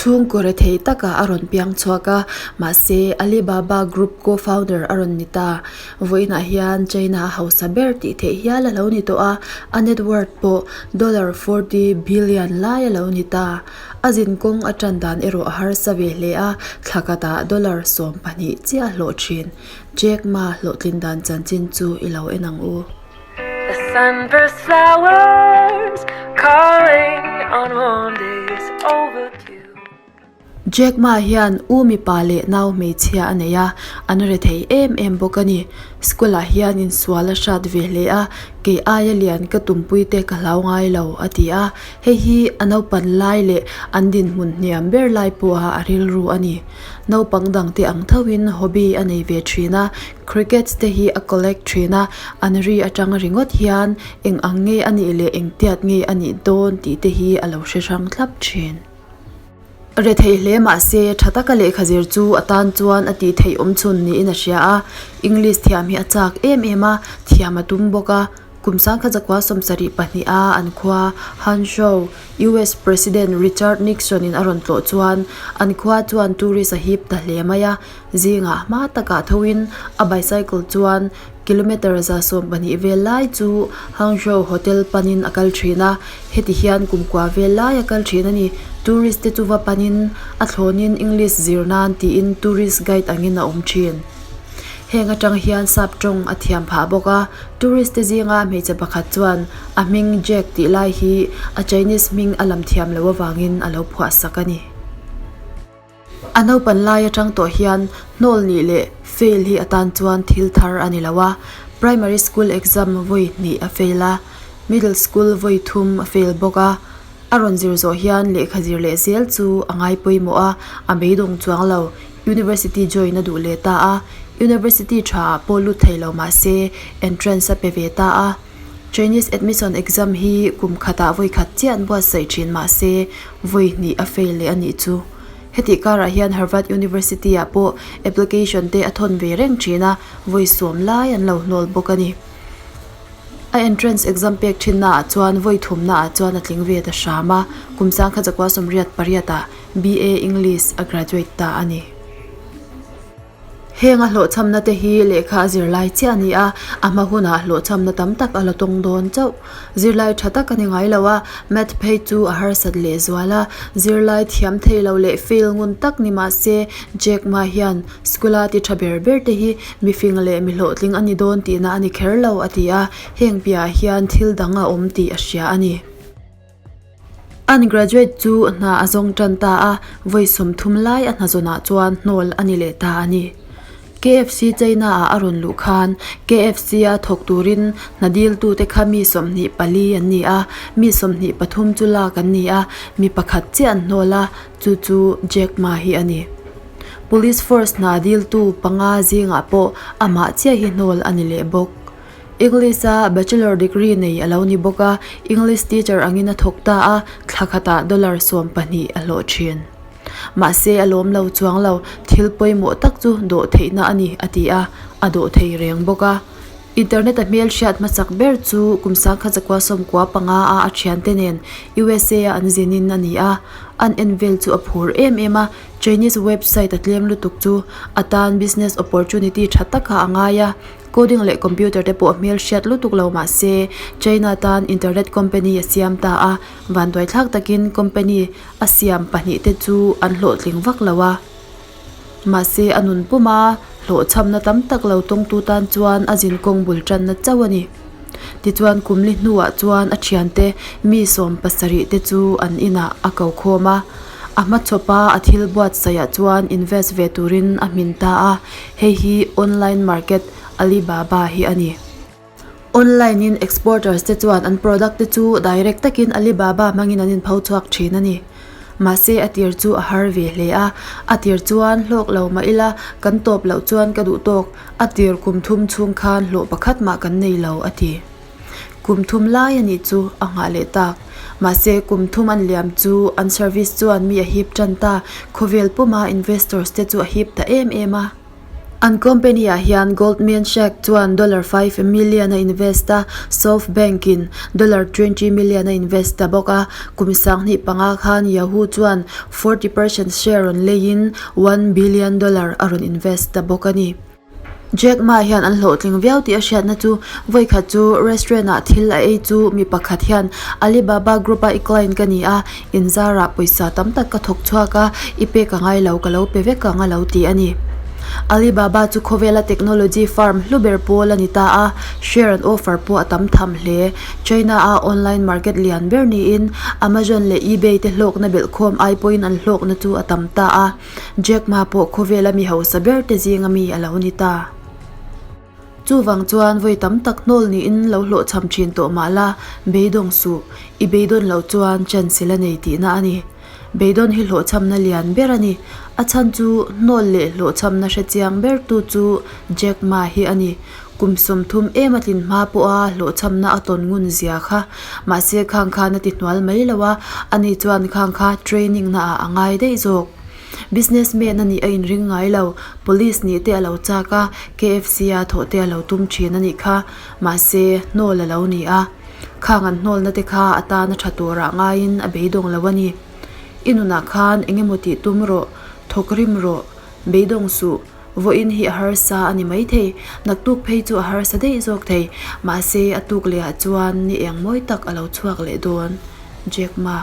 Chhungkaw rethei takah a rawn piang chhuak a, mahse Alibaba Group co-founder a rawn ni ta. Vawiinah hian China a hausa ber tih theih hial a lo ni tawh a, a net worth pawh dollar 40 billion lai a lo ni ta. A zin kawng a tan dan erawh a harsa ve hle a, thla khatah dollar 12 chiah a hlawh thin. Jack Ma hlawhtlin dan chanchin chu i lo en ang u. The sunburst flowers calling on warm days overdue. Jack Ma hian u mipa leh nau hmeichhia a nei a, an rethei em em bawk a ni. School ah hian insual a hrat ve hle a, kei aia lian ka tumpui te ka hlau ngai lo a ti a, hei hi a naupan lai leh an dinhmun hniam ber lai pawha a rilru a ni. Naupang dangte ang thoin hobby a nei ve thin a, Crickets te hi a collect thin a, an ri atang ringawt hian eng ang nge a nih leh eng tiat nge a nih dawn tih te hi a lo hre hrang thlap thin. Rethei hle mah se tha taka lehkha zir chu a tan chuan a tih theih awm chhun niin a hria a, English thiam hi a chak em em a, thiam a tum bawk a. Kum sangkhat zakua 72 a an khua Hangzhou, US President Richard Nixon in a rawn tlawh chuan an khua chuan tourist a hip ta hle mai a, zingah hma takah thoin a bicycle chuan kilometre 12 vel lai chu Hangzhou Hotel panin a kal thin a, heti hian kumkua vel lai a kal thin a ni. Tourist te chu va panin a thlawnin English zir nan tiin tourist guide angin a awm thin. Heng atang hian sap tawng a thiam phah bawk a, tourist te zinga hmeichhe pakhat chuan a hming Jack tih lai hi a Chinese hming a lam thiam loh avangin a lo phuah sak a ni. A naupan lai atang tawh hian hnawl nih leh fail hi atan chuan thil thar a ni lo a, primary school exam vawi hnih a fail a, middle school vawi thum a fail bawk a, a rawn zir zawh hian lehkha zir leh zel chu a ngai pawimawh a, a beidawng chuang lo. University join a duh leh ta a, University tha ah pawh lut thei lo mah se entrance a pe ve ta a. Chinese admission exam hi kum khatah vawi khat chiah an buatsaih thin mah se vawi hnih a fail leh a nih chu. Hetih karah hian Harvard University ah pawh application te a thawn ve reng thin a, vawi sawm lai an lo hnawl bawk a ni. A entrance exam pek thinna ah chuan vawi thumna ah chuan a tling ve ta hram a, kum sangkhat zakua 88 ah BA English a graduate ta a ni. Heng a hlawhchhamna te hi lehkha a zirlai chiah a ni a, a hma hunah hlawhchhamna tam tak a la tawng dawn chauh. Zirlai tha tak a ni ngai lo a, Math phei chu a harsat lehzual a, zirlai thiam thei lo leh fail ngun tak ni mah se Jack Ma hian school a ti tha ber ber te hi mifing leh mi hlawhtling a ni dawn tihna a ni kher lo a ti a, heng piahah hian thil dang a awm tih a hria a ni. An graduate chu hna a zawng tan ta a, vawi 30 lai a hna zawnah chuan hnawl a ni leh ta a ni. KFC China ah a rawn luh khan KFC a thawk turin hna diltute kha mi 24 an ni a, mi 23 chu lak an ni a, mi pakhat chiah an hnawl a, chu chu Jack Ma hi a ni. Police force hna diltu panga zingah pawh amah chiah hi hnawl a ni leh bawk. English a bachelor degree nei a lo ni bawk a, English teacher angin a thawk ta a, thla khatah dollar 12 a hlawh thin. Mahse a lawm lo chuang lo, thil pawimawh tak chu dawh theihna a ni a ti a, a dawh thei reng bawk a. Internet a hmel hriat hmasak ber chu kum 1995 a a thiante nen USA a an zinin a ni a, an en vel chu a phur em em a, Chinese website a tlem lutuk chu a tan business opportunity tha takah a ngai a, Coding leh computer te pawh hmel hriat lutuk lo mah se China tan internet company a siam ta a, vanduai thlak takin company a siam pahnih te chu an hlawhtling vak lo a. Mahse a nun puma hlawhchhamna tam tak lo tawngtu tan chuan a zinkawng bul tanna chauh a ni. Tichuan kumli hnuah chuan a thiante mi 70 te chu an inah a ko khawm a. A hmachhawpa a thil buatsaihah chuan invest ve turin a hmin ta a, hei hi online market Alibaba hi a ni. Online in exporters te chuan an product te chu direct takin Alibaba hmangin an inpho chhuak thin a ni. Mahse a tir chu a har ve hle a, a tir chuan hlawk lo mah ila kan tawp loh chuan ka duh tawk, a tir kum thum chhung khan hlawh pakhat mah kan nei lo a ti. Kum thum lai a nih chu a nghah leh tak. Mahse kum thum an liam chu an service chuan mi a hip tan ta, khawvel puma investors te chu a hip ta em em a. An company ah hian Goldman Sachs chuan dollar 5 million a invest a, SoftBank in dollar 20 million a invest ta bawk a. Kum 2005 khan Yahoo chuan 40 percent share rawn leiin one billion dollar a rawn invest ta bawk a ni. Jack Ma hian an hlawhtling viau tih a hriatna chu vawikhat chu restaurant ah thil a ei chu mi pakhat hian Alibaba group a i client ka ni a, inzarah pawisa tam tak ka thawk chhuak a, i pek a ngai lo ka lo pe vek ang a lo ti a ni. Alibaba chu khawvela technology firm hlu ber pawl a ni ta a, share an offer pawh a tam tham hle. China a online market lian ber niin Amazon leh eBay te hlawkna belhkhawm ai pawhin an hlawkna chu a tam ta a. Jack Ma pawh khawvela mi hausa ber te zinga mi a lo ni ta. Chuvang chuan vawi tam tak hnawl niin lo hlawhchham thin tawh mah la, beidawng suh. I beidawn loh chuan chance la nei tihna a ni. Beidawn hi hlawhchhamna lian ber a ni. A chhan chu hnawl leh hlawhchhamna hrechiang bertu chu Jack Ma hi a ni. Kum 30 em a tlin hma pawha hlawhchhamna a tawn ngun zia kha. Mahse khang khan a ti hnual mai lo a, ani chuan khang kha training na ah a ngai daih zawk. Business man a nih a inring ngai lo, police nih te a lo chak a, KFC a thawh te a lo tum thin a nih kha. Mahse hnawl a lo ni a. Khang an hnawlna te kha a tan a tha turah ngaiin a beidawng lo a ni. I nunah khan eng emaw tih tum rawh, thawk rim rawh, beidawng suh. Vawiin hi a harsa a ni maithei, naktuk phei chu a harsa daih zawk thei, mahse a tuk lehah chuan ni eng mawi tak a lo chhuak leh dawn. Jack Ma.